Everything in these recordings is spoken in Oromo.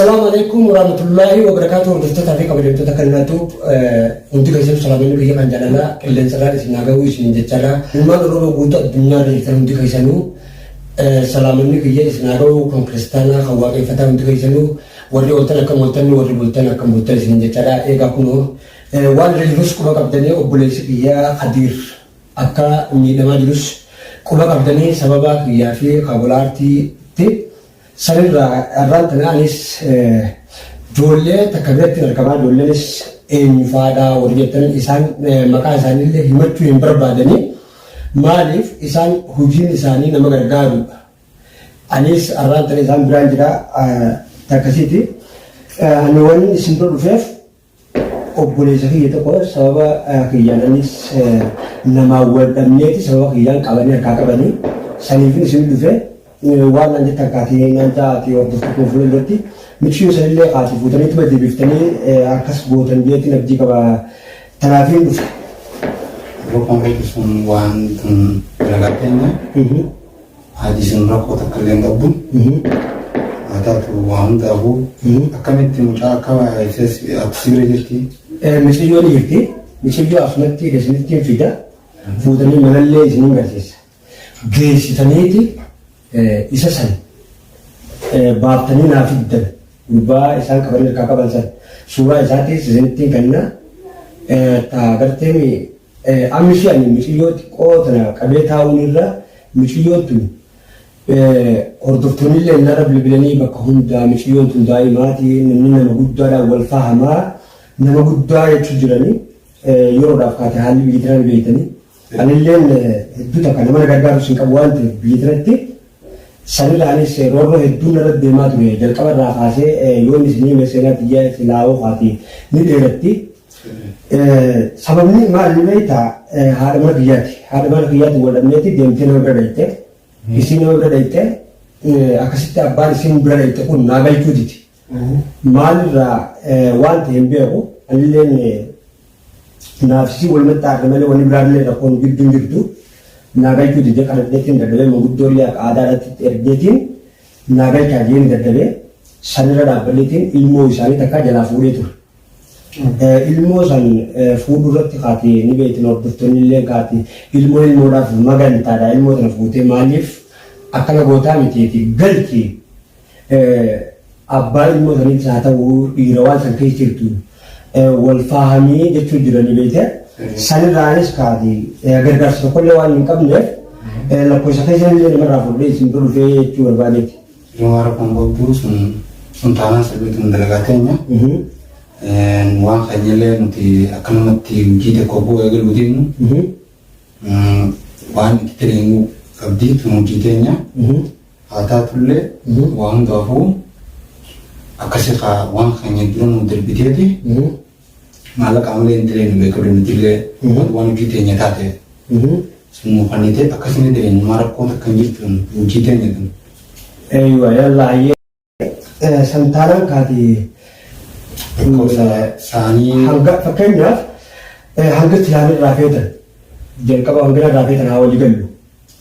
Assalaamu alaikum warahmatullaahi wabarakaatu. Hordoftootaa fi kabajamtoota kannaatu, hundi keessan salaamanni biyya kan jaalalaa qilleensarraan isin haa ga'u isin jechaadha. Ilmaan Oromoo guutuu addunyaa irra jirtan hundi keessanuu salaamanni kiyya isin haa ga'u. Kan kiristaanaa, kan waaqeffataa hundi keessanuu, warri ooltan akkam ooltan, warri bultan akkam bultan isin jechaadha. Eegaa kunoo waan irra jirus quba qabdanii, obboleessi kiyya Kadiir akka miidhamaa jirus quba qabdanii, sababa kiyyaa fi kaabolaartiitti. Sanirraa har'aan tana anis ijoollee takka biratti argamaa. Ijoolleenis eenyu faadha warri jettan, isaan maqaa isaaniillee himachuu hin barbaadanii. Maaliif? Isaan hojiin isaanii nama gargaaruudha. Anis har'aan tana isaan biraan jira takkasiiti. Ani wanni isin bira dhufeef obboleessa kiyya tokko sababa kiyyaan anis namaan wal dhabneeti, sababa kiyyaan qabanii harkaa qabanii, saniifin isin dhufe. Waan naan jettan kaatii naan ta'aati, hordoftuu koo fuula duratti michiyyoo sanillee kaatii fuutaniituma deebiftanii akkas gootan jeetiin abdii qaba, tanaafiin dhufe. Rakkoon qabdu sun waan tun dalagaa keenya. Haati sun rakkoo takka illee hin qabdu. Haa taatu, waa hundaafuu akkamitti mucaa akka ati si bira jirti? Miciyyoo ni jirti. Miciyyoo asumatti isinitti hin fida. Fuutanii manallee isiniin garsiisa. Geessitaniiti isa san baaftanii naa fiddan. Gurbaa isaan qabanii harkaa qaban san suuraa isaatiis isinitti hin kenna. Taa gartee amma ishee ani miciyyoo xiqqoo tana qabee taa'uun irra, miciyyoon tun hordoftoonni illee narra bilbilanii bakka hundaa miciyyoon tun daa'imaati, namni nama guddaadhaan wal fahamaa, nama guddaa jechuu jiranii. Yeroodhaaf kaate haalli biyya tanaa ni beektanii. Anilleen hedduu takka nama na gargaarus hin qabu waan ta'eef biyya tanatti sanirraanis roorroo hedduun narra deemaa ture jalqaba irraa kaasee. Yoon isin hime seenaa tiyya silaa'oo kaati ni dheeratti. Sababni maal ni beektaa? Haadha mana kiyyaati. Haadha mana kiyyaati wal dhabneeti deemtee nama bira dhayxe. Isiin nama bira dhayxe, akkasitti abbaan isiin bira dhayxe kun naa galchuu didi. Maalirraa waan ta'e hin beeku. Anilleen naaf isii walumatti aarre malee wanni biraallee rakkoon gidduu hin jirtu. Naa galchuu dide, kadhadheetiin dadhabee, manguddoo illee akka aadaadhaatti ergeetiin naa galchaa jeen dadhabee, sanirra dhaabbadheetiin ilmoo isaanii takka jalaa fuudhee ture. Ilmoo san fuudhuu irratti kaati ni beektin, hordoftoonni illee kaati ilmoo ilmoodhaaf magantaadha. Ilmoo tana fuutee maaliif akkana gootaa mitiiti, galchi abbaa ilmoo saniitis haa ta'u dhiira waan san keessa jirtu wal faahamii jechuu jiranii beekte. Sanirraanis kaati gargaarsa tokkollee waan hin qabneef lakkoofsa keessa illee namarraa fuudhee isin bira dhufee jechuu barbaadeeti. Yoo rakkoon qabdu sun sun taanaan sirriitti dalagaa keenya. Waan keenyallee nuti akkanumatti hojii tokko bu'aa eegaluu deemnu waan itti dalagnu qabdi tun hojii teenya. Haa taatullee, waa hundaafuu akkasii kaa waan keenya dura nu darbiteeti maallaqa malee hin dalagnu, beekamu nutillee waan hojii teenya taate sun nu kennite akkasii dalagnu, maa rakkoo takka hin jirtu hojii teenya tun. Eeywa, yalla, hayyee, santaanaan kaati. Lakkoofsa isaanii. Hanga fakkeenyaaf hanga silaa irraa feetan, jalqaba hanga irraa feetan haa walii gallu.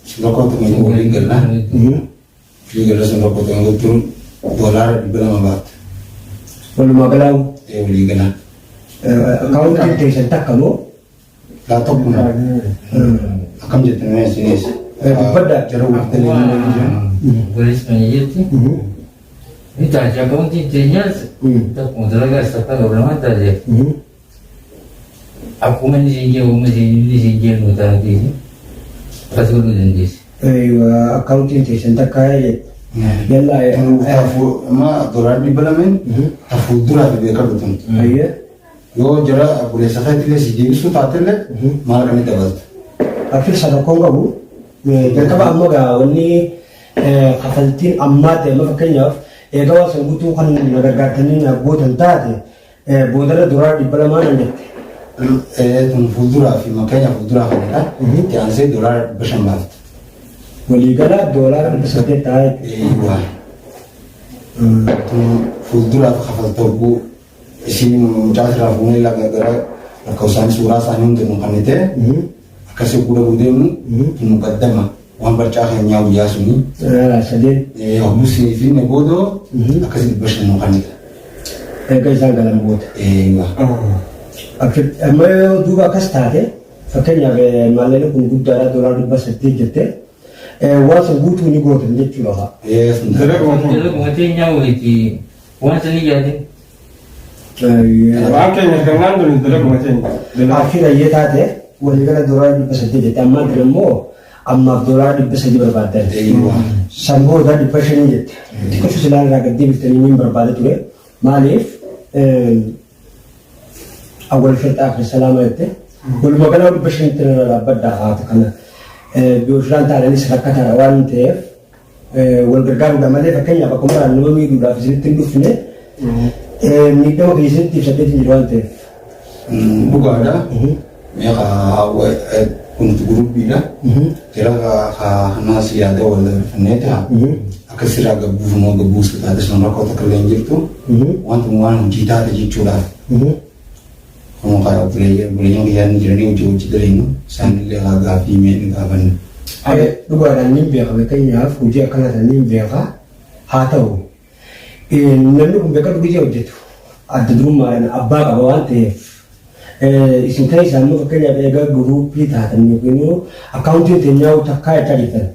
Sun rakkoo tokko hin waliin galla. Walii galla, sun rakkoo tokko hin qabdu, $200 baafte. Walumaa galaa? Ee, walii gala. Akkaawuntiin teessan takka moo? Laa, tokkuma. Akkam jette mee isinis? Dubbadhaa. Jara walitti illee jiran. Obboleessi kan jetti. Ni taate, akkaawuntiin teenyaas tokkuma, dalagaa isa kan oolamaa taate. Akkuma inni siin jee, uuma inni siin jee nu taatee akkas godhuu dandeessi. Eeywa, akkaawuntiin teessan takka jette. Yalla. Tafuu amma $200 ta fuulduraaf beekadhu tun. Hayyee. Yoo jara obboleessa keetillee si deebisuu taatellee maallaqa ni dabalta. Abshir, rakkoon qabu. Jalqaba amma gaa wanni kafaltiin ammaa ta'e, amma fakkeenyaaf eega waan san guutuu kan na gargaartanii na gootan taate, boodarra $200 nan jette. Tun fuulduraa fi makkeenya fuulduraa kanadha. Itti aansee $500 baafte. Waliigala $800 ta'a jechuudha. Eeyyuu. Tun fuulduraaf kafalta hogguu isiin mucaa sirraa fuunee laga gara lakkoofsaan suuraa isaanii hunda nu kennite akkasii hogguu dhabuu deemnu tun muqaddama. Waan barcaa keenyaa guyyaa suni. Sadeen. Hogguu sii finne boodoo akkasii 500 nuu kennita. Erga isaan galan booda. Eeywa. Amma yoo duuba akkas taate fakkeenyaaf maallaqni kun guddaadha doolaara 800 jette waan san guutuu ni gootan jechuudha kaa. Ee sun Dalaguma keenya. Dalaguma teenyaa wayitii waan sanii yaadin. Waan keenya argannaan tuni dalaguma teenya. Dalaga. Abshir hayyee taate waliigala doolaara 800 jette ammaan tana immoo ammaaf doolaara 300 barbaaddan. Eeywa. San booda 500 jette. Xiqqishu silaa irraa gad deebiftanii niin barbaada ture. Maaliif awwal shirxaa akhir salaama jette. Walumaa gala 500tti irra dhaabbadha haati kana. Biyyooshaan taananis rakkataadha waan ta'eef wal gargaaruudha malee fakkeenyaaf akkuma nama miidhuudhaaf isinitti hin dhufne miidhama kiyya isinitti ibsadheetiin jira waan ta'eef. Dhugaadha. Meeqa kun gurubbiidha. Jara kanaas yaada wal dabarfanneeti haa. Akka sirraa gabbuufamoo gabbuusu taate sun rakkoo takka illee hin jirtu. Wanti waan hojii taate jechuudhaaf. Kun karaa obboleeyyan kiyyaan ni jiranii hojii hojii daleenu isaanillee haa gaaffii mee ni gaafanna. Dhugaadhaan niin beeka fakkeenyaaf hojii akkanaa sana niin beeka haa ta'u namni kun beekadhu gizee hojjetu adda durummaadhaan abbaa qaba waan ta'eef isin keessaa immoo fakkeenyaaf eega guruuppii taatan yookiin immoo akkaawuntiin teenyaa takkaa jechaa jirtan.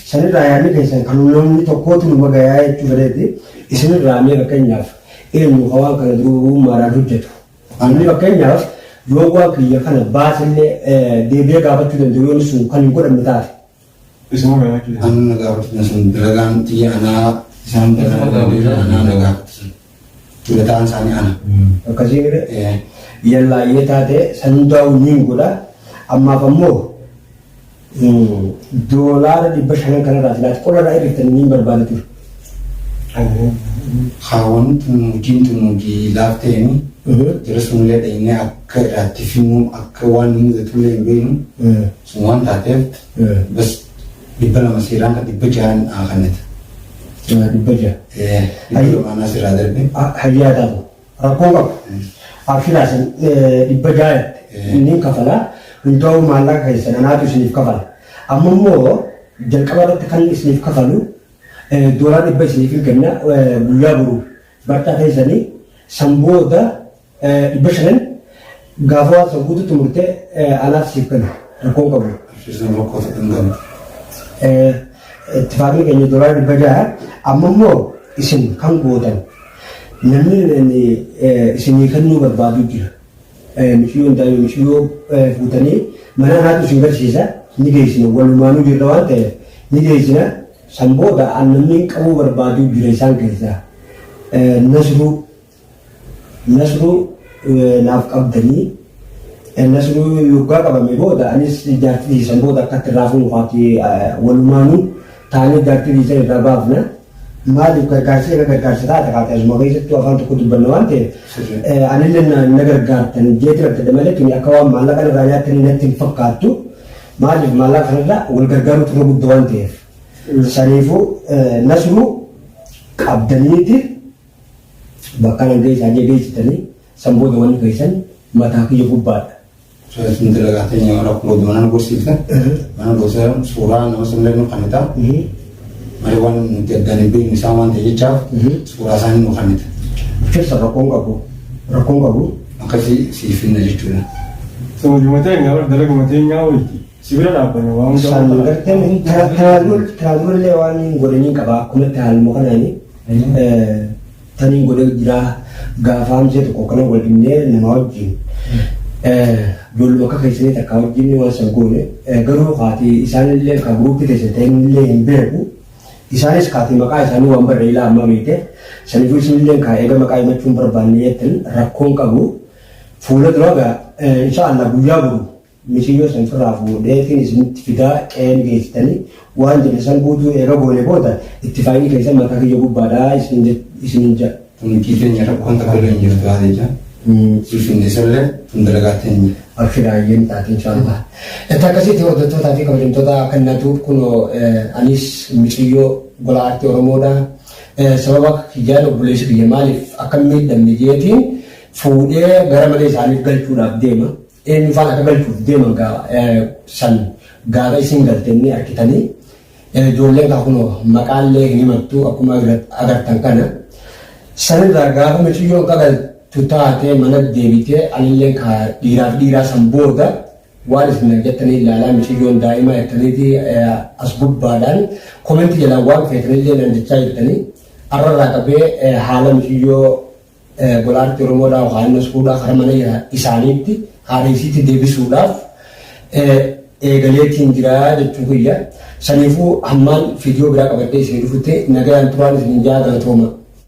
Sanirraa yaadni keessan kan namni tokkootu numa gayaa jechuu fedheeti isinirraa mee fakkeenyaaf eenyu ka waan kana durummaadhaan hojjetu. Namni fakkeenyaaf yoo waan kiyya kana baasellee deebi'ee gaafachuu danda'u yoo inni sun kan hin godhamne taate. Isuma gayaa kiyya. Ana na gaafatu sun dalagaan tiyya anaa isaan anaa na gaafatu sun. Dura ta'an isaanii ana. Akkasii mire yallaayyee taate san hundaa'u niin godha. Ammaaf ammoo doolaara 500 kanarraa silaati qolarraa irriftan niin barbaada ture. Kaawwan tun hojiin tun hojii laafteemi. Jara sunillee dhaynee akka irraatti finnu akka waan nu mudatullee hin beeknu. Sun waan taateef bas 200 seeraan kan 600 haa kennita. 600. 200 anaas irraa darbe. Hayyaa taatu. Rakkoo qabu. Abshiraa isin 600 jette. Inni kafala. Hundaa'uu maallaqa keessan anaatu isiniif kafala. Amma immoo jalqaba irratti kan isiniif kafalu doolaara 100 isiniif hin kenna guyyaa boruu barcaa keessanii san booda 500 gaafa waan san guutuu xumurte anaaf siif kenna. Rakkoon qabu. Abshir rakkoo tokko hin qabu. Ittifaaqni keenya doolaara 600 amma immoo isin kan gootan namni isinii kennuu barbaadu jira. Miciyyoon daa'ima miciyyoo fuutanii mana anaatu isin garsiisa ni geessina walumaanuu jirra waan ta'eef ni geessina san booda namni qabuu barbaadu jira isaan keessaa. Nasruu Nasruu naaf qabdanii Nasruu yoggaa qabame booda anis jaartii dhiisan booda akkatti irraa fuunu faati walumaanuu taanee jaartii dhiisan irraa baafna. Maaliif gargaarsa eega gargaarsa taate kaate asuma keessattuu afaan tokko dubbanna waan ta'eef anillee na gargaartan jeeti rakkate malee tuni akka waan maallaqa irraa nyaattanii natti hin fakkaattu. Maaliif maallaqa kanarra wal gargaaruutu irra guddaa waan ta'eef. Saniifuu Nasruu qabdaniiti bakka nan geessaa jee geessitanii san booda wanni keessan mataa kiyya gubbaadha. Sun dalagaa teenya rakkoo mana nu gorsiifte mana gorsa suuraa nama sunillee nu kannita malee waan nuti addaan hin beeknu isaan waan ta'e jechaaf suuraa isaanii nu kannita. Keessa rakkoon qabu rakkoon qabu. Akkasii siif finna jechuudha. Hojuma teenya bar dalaguma teenyaa wayiiti. Si bira dhaabbanna waan hundaa. San garteen tanaa durallee waan hin godhanii qaba akkuma itti haaluma kanaani taniin godhee jira gaafa hamsee tokko kana wal dhinnee nama wajjin ijoolluma akka keessanii takka wajjin waan san goone garuu kaati isaanillee ka guruuppii keessan ta'inillee hin beeku isaanis kaati maqaa isaanii waan barree ilaa ammaa beekte saniifuu isinillee kaa eega maqaa himachuu hin barbaanne jettan rakkoon qabu fuula dura gaa insha Allah guyyaa boru Miciyyoo san firraa fuudheetiin isinitti fidaa qe'een geessitanii waan jedhe san guutuu eega goone booda ittifaaqni keessan mataa kiyya gubbaadha isiniin jedha. Tun hojii teenya rakkoon takka illee hin jirtu haati ija. Siif hin dhiisallee tun dalagaa teenya. Abshir hayyeen taate inshallah. Itti akkasitti hordoftootaa fi kabajamtoota kannatu kunoo anis miciyyoo gola aartii Oromoodha. Sababa kiyyaan obboleessi kiyya maaliif akka hin miidhamne jeetiin fuudhee gara mana isaaniif galchuudhaaf deema. Eenyu faana akka galchuuf deeman gaa san Gaafa isin galte inni arkitanii ijoolleen kaa kunoo maqaallee hin himattu akkuma agartan kana. Sanirraa gaafa miciyyoon kagaltu taate mana deebitee anillee kaa dhiiraaf dhiiraa san booda waan isin naan jettanii ilaalaa miciyyoon daa'ima jettaniiti as gubbaadhaan komentii jalaan waan feetanillee naan jechaa jirtanii arrarraa qabee haala miciyyoo gola aartii Oromoodhaa yookaan innis fuudhaa kara mana isaaniitti haadha isiitti deebisuudhaaf eegaleetiin jira jechuu kiyya. Saniifuu hammaan viidiyoo biraa qabadhee isin dhufutti nagayaan turaan isin jaa galatooma.